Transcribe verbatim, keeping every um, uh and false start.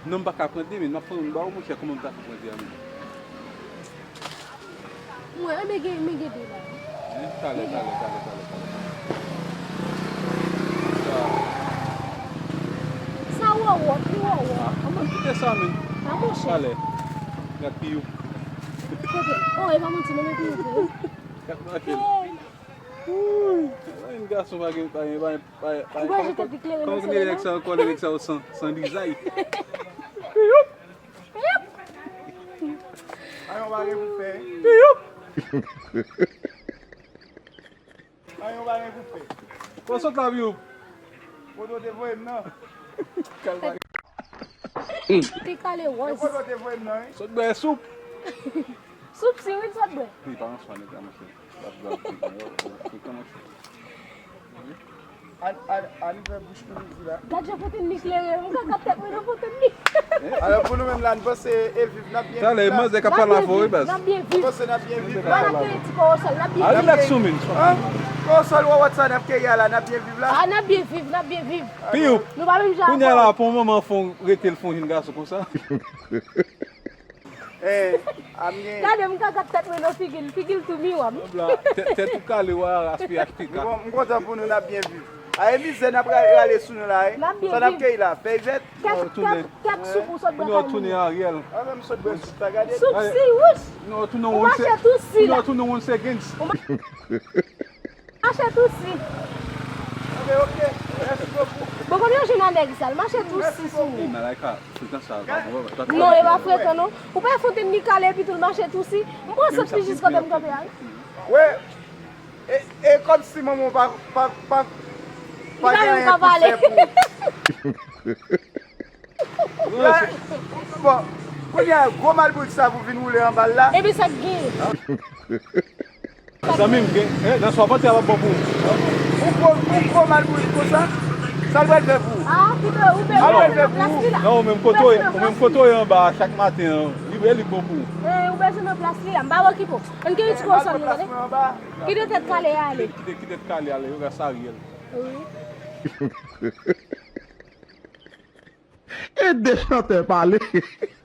Non, m pa ka pran de mil, m ap pran youn ba ou, monchè, kòman m ta fè pran de mil? Mwen, men gen, men gen de la. Hein? Talè, talè, talè, talè, talè. Sa. Sa wòwòt, li wòwòt. Ah, an mwen kite sa, men. Ah, monchè. Talè. Gad piyou. Kote? Oh, e pa manti, non, men piyou vre. Gad bagay. Hey. Wouy. Yon gason pa gen, pa gen, pa gen, pa gen, pa gen. Ou pa jete ti kleren nan sèl la? Kòman nèg sa ankò, nèg sa yo san, san dizay. Piyou. Piyou. Ayon pa gen pou fè. Piyou. Ayon pa gen pou fè. Bon, sot la, Piyou. Kote w te voye m nan? Kalvari. Pi kale wòz. E kote w te voye m nan, wi? Sot bwè soup. Soup si, wi, sot bwè. Wi, pa nan swa nèg la, monchè. L ap bwè frekan, yo, frekan, monchè. An, an, ann fè bouch pou nou di la. Gad jan Fontenn ni klere, m ka kat tèt mwen nan Fontenn ni. Alò, pou nou menm la, n panse e viv, n ap byen viv la. Talè, manzè k ap pale avè w, wi, baz. N ap byen viv. N panse n ap byen viv la. N ap byen viv. Ti kòwosòl, n ap byen viv. A, rilaks sou men. Kòwosòl wòwòt sa n ap keyi a la, n ap byen viv la. A, n ap byen viv, n ap byen viv. Piyou. Nou pa menm jan. Kounye a la, pou yon manman fè w rete l fè yon jenn gason konsa. Eh, a m gen. Gade m ka kat tèt mwen nan figi l, figi l tou miwa m. Tèt, tèt ou kale, w a ras P H T K. M kon-, m kontan pou nou, n ap byen viv. A, e mizè n ap ra-, rale sou nou la, wi. N ap byen viv. Sa n ap keyi la, fèy vèt? Kèk, kèk, kèk soup ou sot bwè kay mwen. Tounen Ariel. A, menm sot bwè soup, sa gade. Soup si, wouch. Ou mache tou si la. Tounen yon seconds. Mache tou si. Ok, ok. Mèsi bokou. Bon, konbyen jou nan nèg sa l mache tou si sou ou? Ey, Malaika, frekan sa pa bon, pa twò. Non, e pa frekan non. Ou pa Fontenn ni kale epi tou l mache tou si. M pran sot li jis kote m kanpe a, wi. Wi. E, e kòmsi manman w pa, pa, pa, pa gen anyen pou fè pou ou. La, bon, kounye a, gwo malbouj sa pou vin woule anba l la. Epi sa k gen? Zanmi m gen, eh, nan swa panti a p ap bon pou ou. Yon gwo, yon gwo malbouj konsa, sa l pral fè pou ou? Ah, kite, ou bezwen nan plas li la. Non, ou menm kote w ye, ou menm kote w ye anba a chak maten an, li, li bon pou ou. Eh, ou bezwen nan plas li la, m pa okipe w. Ann keyi ti kòwosòl nou, tande. Kite tèt kale a ale. Kite, kite tèt kale a ale, yo, gras Ariel. Wi. E de chantè pale.